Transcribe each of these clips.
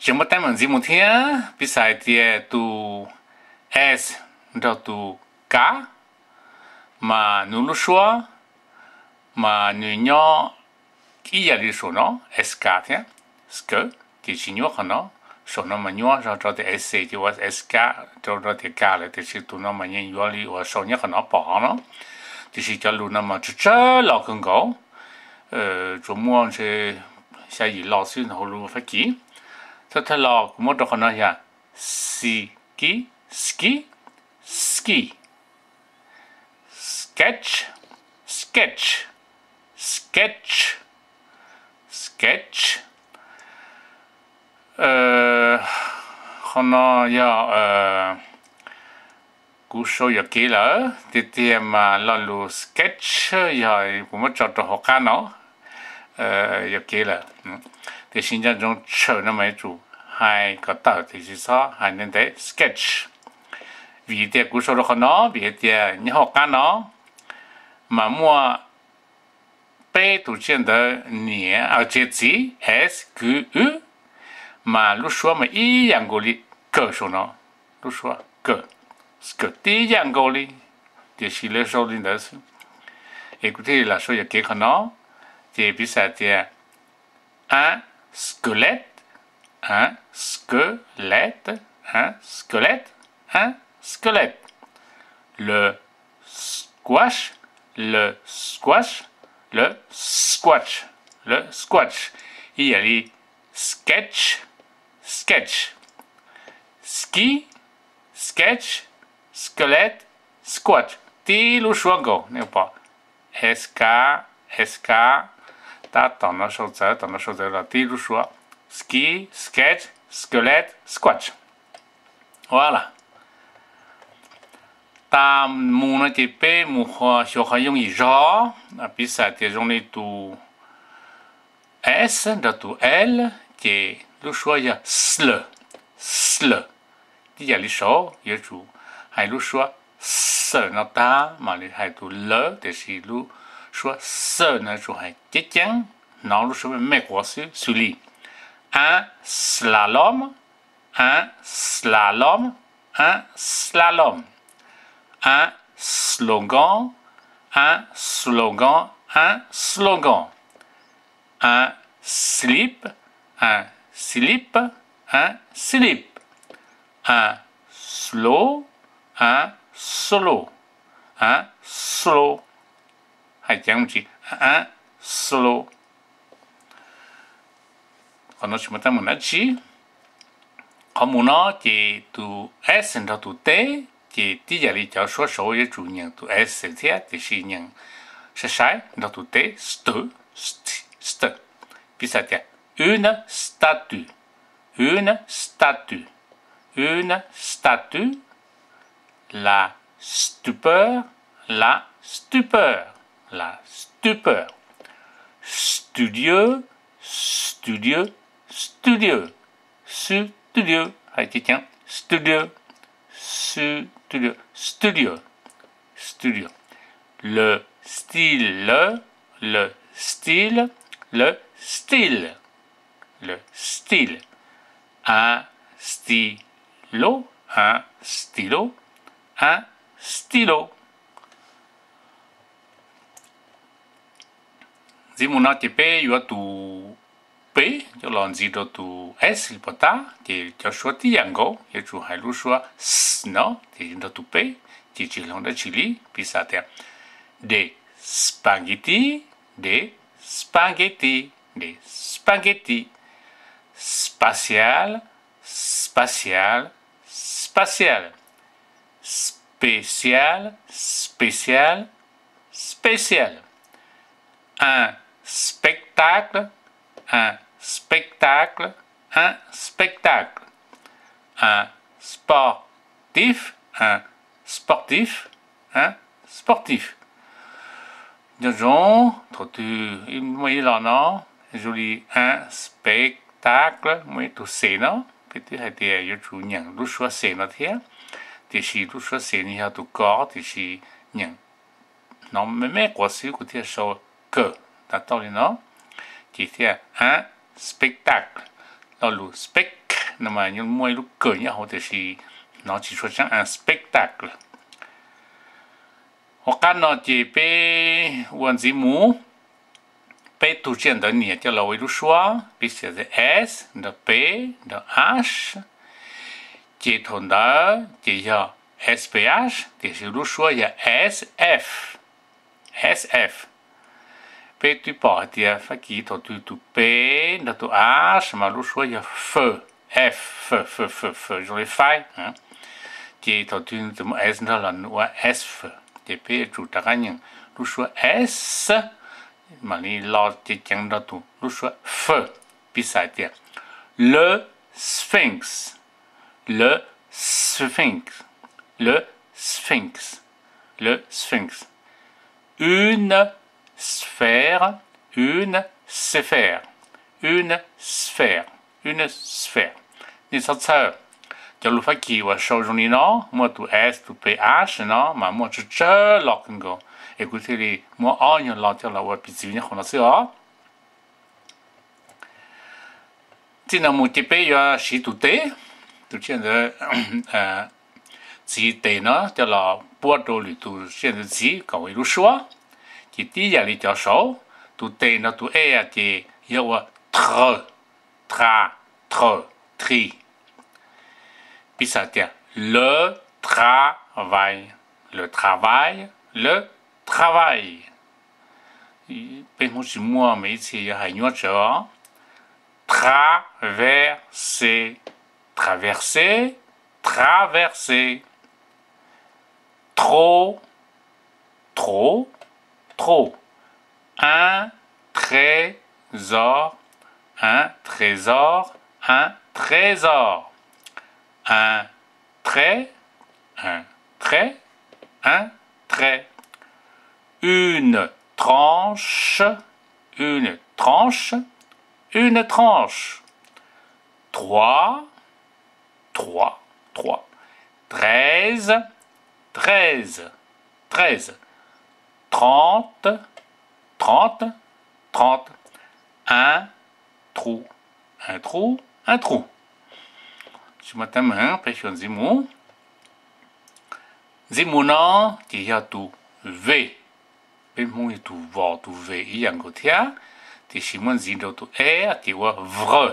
Tseem muaj teeb meem ntxiv mus thiab, piv xam hais tias tus s nrog tus k, mas nws lub suab mas nws nyob ib yam li saum no, s k thiab, s k, ces tsis nyuab qhov no. Saum no mas nyuab zog rau tias s ces ua s k rau rau tias k lawm, tiam sis tus no mas yeej yuav li uas saum nyob qhov no pom no. Tiam sis cov lus no mas tsawg tsawg lo kawg nkaus, tsuas muaj ntshe xya yim lo xwb hauv lus Fab Kis. Thawj thawj lo kuv muab rau qhov no yog ski, ski, ski, sketch, sketch, sketch, sketch. Qhov no yog kuv sau yuam kev lawm tiag tiag mas lo lus sketch yog kuv muab tso rau hauv qab no yuam kev lawm. Tiam sis nco ntsoov tshawm no mas yuav tsum hais kom tawm tiam sis txhob hais ntev ntev, sketch. Vim tias kuv sau rau qhov no vim hais tias nyob hauv qab no mas muaj peb tus tsiaj ntawd niam txiv, s, k, w, mas lub suab mas ib yam nkaus li kawg saum no, lub suab kawg, kawg tib yam nkaus li, tiam sis lawv sau li ntawd xwb. Es kuv thiaj li lam sau yuam kev qhov no, ces piv xam tias a, skelet, a, skelet, a, skelet, a, skelet, le squash, le squash, le squash, le squash, ib yam li sketch, sketch, ski, sketch, skelet, squash, tib lub suab nkaus nej pom, s k, s k, tab tom no sau txawv, tom no sau txawv los tib lub suab, ski, sketch, skelet, squash. Ua las, tas mus no ces peb mus xyuas qhov yooj yim zog, piv xam tias zoo li tus s nrog tus l, ces lub suab yog sl, sl. Tib yam li saud yuav tsum hais lub suab s no tag mam li hais tus l, tiam sis lub suab s no yuav tsum hais ceeb ceeb, hnov lub suab me me quav xwb, xws li a, slalom, a, slalom, a, slalom, a, slogan, a, slogan, a, slogan, a, slip, a, slip, a, slip, a, slow, a, slow, a, slow, hais ceev mus tsis, a, slow. Qhov no tsis muaj teeb meem dab tsi. Qhov mus no ces tus s nrog tus t, ces tib yam li cov suab saud yuav tsum nyeem tus s thiab, tiam sis nyeem sai sai nrog tus t, st, st. Piv xam tias une statue, une statue, une statue, la stupeur, la stupeur, la stupeur, studieux, studieux, studieux, studieux, hais ceev ceev, studieux, studieux, studieux, studieux, le style, le style, le style, le style, un stylo, un stylo, un stylo. Ntxiv mus no ces peb yuav tus p coj los ntxiv rau tus s li pom tab, ces cov suab tib yam nkaus yuav tsum hais lub suab s no ces nrog tus p, ces tsis hloov dab tsi li. Piv xam tias des spaghettis, des spaghettis, des spaghettis, spatial, spatial, spatial, spécial, spécial, spécial, un spectacle, un spectacle, un spectacle, un sportif, un sportif, un sportif. Nco ntsoov thaum twg muaj ib lo no, zoo li un spectacle muaj ib tug s no, peb twb hais tias yuav tsum nyeem lub suab s no thiab, tiam sis lub suab s no yog tus ko, tiam sis nyeem hnov me me quav xwb kuv thiaj sau k tas tau li no, ces thiaj un spectacle, lo lus spec no mas muaj ib lub kawm nyob hauv tiam sis hnov tsis tshua tseeb, spectacle. Hauv qab no ces peb ua ntxiv mus, peb tug tsiaj ntawv nias coj los ua ib lub suab, piv xam tias s nrog p nrog h, ces thaum ntawd ces yog s p h, tiam sis lub suab yog s f, s f. Peb twb pom hais tias Fab Kis thaum twg tus p nrog tus h mas lub suab yog f, f, f, f, f zoo li faib. Ces thaum twg tus muaj s nrog los nws ua s f, ces peb yuav tsum rov qab nyeem lub suab s, mam li los ceev ceev nrog tus lub suab f. Piv xam tias le sphinx, le sphinx, le sphinx, le sphinx. Une sphère, une sphère, une sphère, une sphère. Nej txhob txhawj, cov lus Fab Kis uas sau zoo li no, muaj tus s, tus p, h no mas muaj tsawg tsawg lo kawg nkaus, es kuv thiaj li muab ob nyuag lo coj los ua piv txwv nyob qhov no xwb os. Txij no mus ces peb yuav siv tus tes, tus tsiaj ntawv txiv tes no coj los puab rau lwm tus tsiaj ntawv txiv kom ua ib lub suab. Ces tib yam li cov saud, tus tes nrog tus e ces yog ua thaw, tha, thaw, thi. Piv xam tias le travail, le travail, le travail. Peb Hmoob tsis muaj mas ib txhia yuav hais nyuaj tsawv os. Traverser, traverser, traverser. Trop, trop, trop. Un trésor, un trésor, un trésor. Un trait, un trait, un trait. Une tranche, une tranche, une tranche. Trois, trois, trois. Treize, treize, treize. Trente, trente, trente. Un trou, un trou, un trou. Tsis muaj teeb meem, peb xyuas ntxiv mus. Ntxiv mus no ces yog tus v. Peb Hmoob yog tus vos tus ve ib yam nkaus thiab, tiam sis muab ntxiv rau tus e ces ua vraj.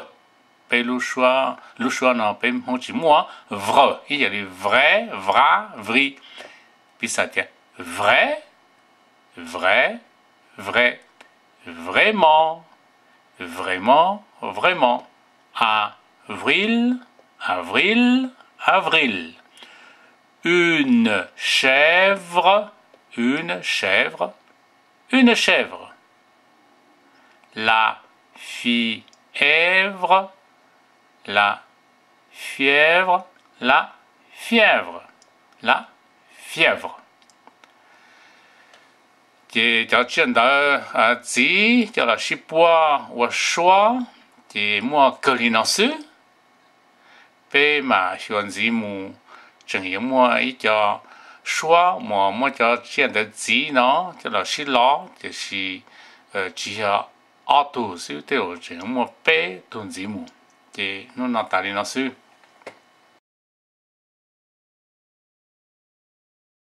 Peb lub suab no peb Hmoob tsis muaj, vraj ib yam li vrai, vra, vri. Piv xam tias vrai, vrai, vrai, vraiment, vraiment, vraiment. Avril, avril, avril. Une chèvre, une chèvre, une chèvre. La fièvre, la fièvre, la fièvre, la fièvre. Ces cov tsiaj ntawv txiv coj los sib puab ua suab ces muaj kawg li no xwb. Peb mam xyuas ntxiv mus, tseem yuav muaj ib co suab uas muab cov tsiaj ntawv txiv no coj los sib lo, tiam sis tsis yog ob tug xwb, tej zaum tseem yuav muaj peb tug ntxiv mus. Ces hnub no tas li no xwb.